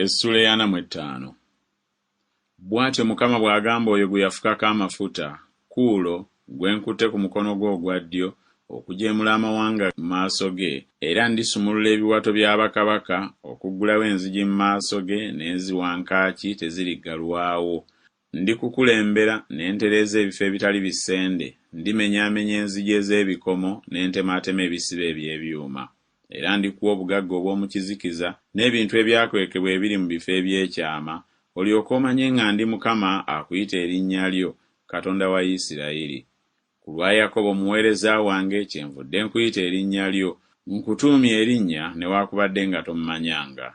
Essuula ey'ana mu ettaano. Bw'atyo Mukama bw'agamba oyo gwe yafukako amafuta, Kuulo, gwe nkutte ku mukono gwe ogwa ddyo, okujeemula amawanga mu maaso ge, era ndisumulula ebiwato bya bakabaka, okuggulawo enzigi mu maaso ge, n'ezi wankaaki teziriggalwawo. Ndikukulembera ne ntereeza ebifo ebitali bisende, ndimenyaamenya enzigi ez'ebikomo ne ntemaatema ebisiba eby'ebyuma. Era ndikuwa obugagga obw'omu kizikiza, n'ebintu ebyakwekebwa ebiri mu bifo eby'ekyama, olyoke omanye nga ndi Mukama akuyita erinnya lyo, Katonda wa Isirayiri. Ku lwa Yakobo omuweereza wange kyenvudde nkuyita erinnya lyo, nkutuumye erinnya newaakubadde nga tommanyanga.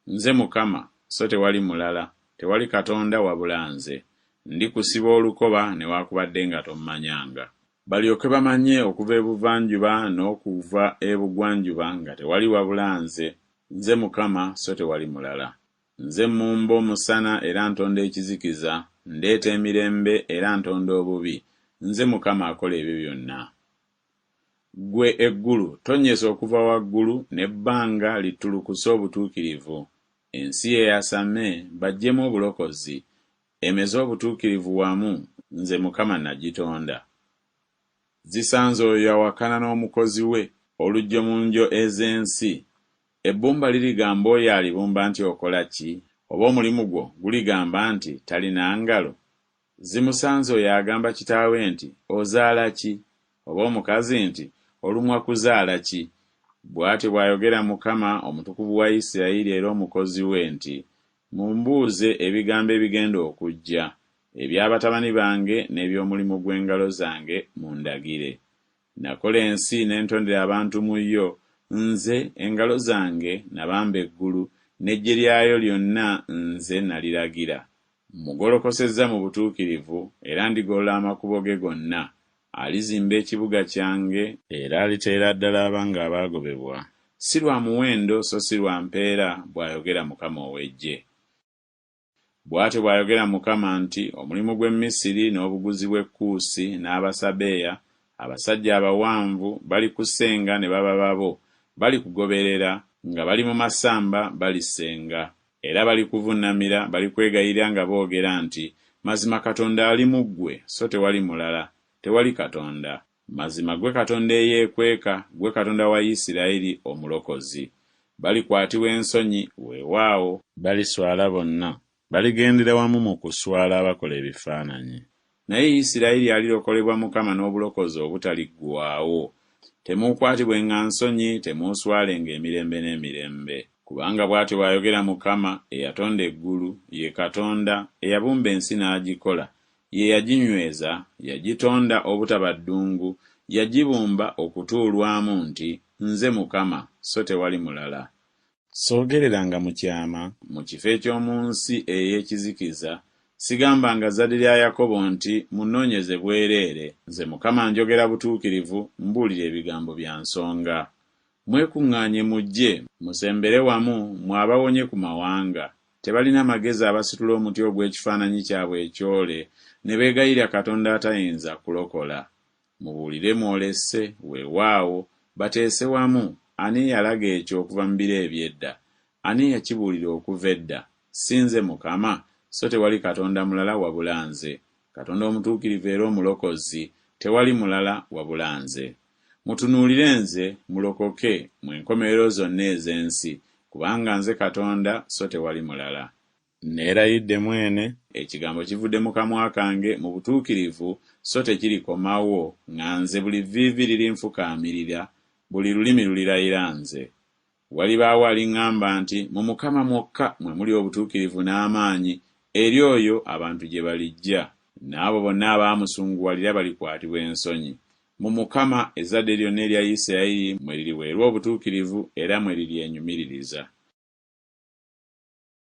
Nze Mukama, so tewali mulala, tewali Katonda wabula nze. Ndikusiba olukoba newaakubadde nga tommanyanga. Balyoke bamanye okuva ebuvanjuba n'okuva ebugwanjuba nga tewali wabula nze, nze Mukama, so tewali mulala. Nze mmumba omusana era ntonda ekizikiza, ndeeta emirembe era ntonda obubi, nze Mukama akola ebyo byonna. Ggwe eggulu, tonnyesa okuva waggulu, n'ebbanga littulukuse obutuukirivu. Ensi eyasame, baggyemu obulokozi, emeze obutuukirivu wamu, nze Mukama nagitonda. Zisanze oyo awakana n'omukozi we, oluggyo mu ngyo ez'ensi. Ebbumba lirigamba oyo alibumba nti Okola ki? Oba omulimu gwo guligamba nti Talina ngalo? Zimusanze oyo agamba kitaawe nti, Ozaala ki? Oba omukazi nti, Olumwa kuzaala ki? Bw'atyo bw'ayogera Mukama, Omutukuvu wa Isirayiri era Omukozi we nti, Mumbuuze ebigambo ebigenda okujja, ebya batabani bange n'eby'omulimu gw'engalo zange mundagire. Nakola ensi ne ntondera abantu mu yo, nze, engalo zange, nabamba eggulu, n'eggye lyayo lyonna nze naliragira. Mmugolokosezza mu butuukirivu, era ndigolola amakubo ge gonna. Alizimba ekibuga kyange. Era aliteera ddala abange abaagobebwa, si lwa muwendo so si lwa mpeera, bw'ayogera Mukama ow'Eggye. Bw'atyo bw'ayogera Mukama nti, Omulimu gw'e Misiri n'obuguzi bw'e Kuusi n'Abasabeya, abasajja abawanvu, balikusenga ne baba babo, balikugoberera, nga bali mu masamba balisenga. Era balikuvunnamira, balikwegayirira nga boogera nti, Mazima Katonda ali mu ggwe, so tewali mulala, tewali Katonda. Mazima ggwe Katonda eyeekweka, ggwe Katonda wa Isirayiri, Omulokozi. Balikwatibwa ensonyi, weewaawo. Baliswala bonna, baligendera wamu mu kuswala abakola ebifaananyi. Naye Isirayiri alirokolebwa Mukama n'obulokozi obutaliggwaawo. Temuukwatibwenga nsonyi, temuuswalenga emirembe n'emirembe. Kubanga bw'atyo bw'ayogera Mukama, eyatonda eggulu, ye Katonda, eyabumba ensi n'agikola, ye yaginyweza, yagitonda obutaba ddungu, yagibumba okutuulwamu nti, Nze Mukama, so tewali mulala. Soogereranga mu kyama mu kifo eky'omu nsi ey'ekizikiza, sigambanga zzadde lya Yakobo nti, Munnoonyeze bwereere, nze Mukama njogera butuukirivu, mbuulira ebigambo bya nsonga. Mwekuŋŋaanye mujje, musembere wamu, mmwe abawonye ku mawanga. Tebalina magezi abasitula omuti ogw'ekifaananyi kyabwe ekyole, ne beegayirira katonda atayinza kulokola. Mubuulire mwolese, weewaawo, bateese wamu, ani eyalaga ekyo okuva mu biro eby'edda? Ani eyakibuulira okuva edda? Si nze Mukama? So tewali Katonda mulala wabula nze, Katonda omutuukirivu era Omulokozi, tewali mulala wabula nze. Mutunuulire nze, mulokoke, mmwe enkomerero zonna ez'ensi, kubanga nze Katonda, so tewali mulala. Neerayidde mwene, ekigambo kivudde mu kamwa kange mu butuukirivu, so tekirikomawo, nga nze buli vviivi lirinfukaamirira, buli lulimi lulirayira nze. Walibaawo aliŋŋamba nti, Mu Mukama mwokka mwe muli obutuukirivu n'amaanyi, eri oyo abantu gye balijja. N'abo bonna abaamusunguwalira balikwatibwa ensonyi. Mu Mukama ezzadde lyonna erya Isirayiri mwe liriweerwa obutuukirivu era mwe liryenyumiririza.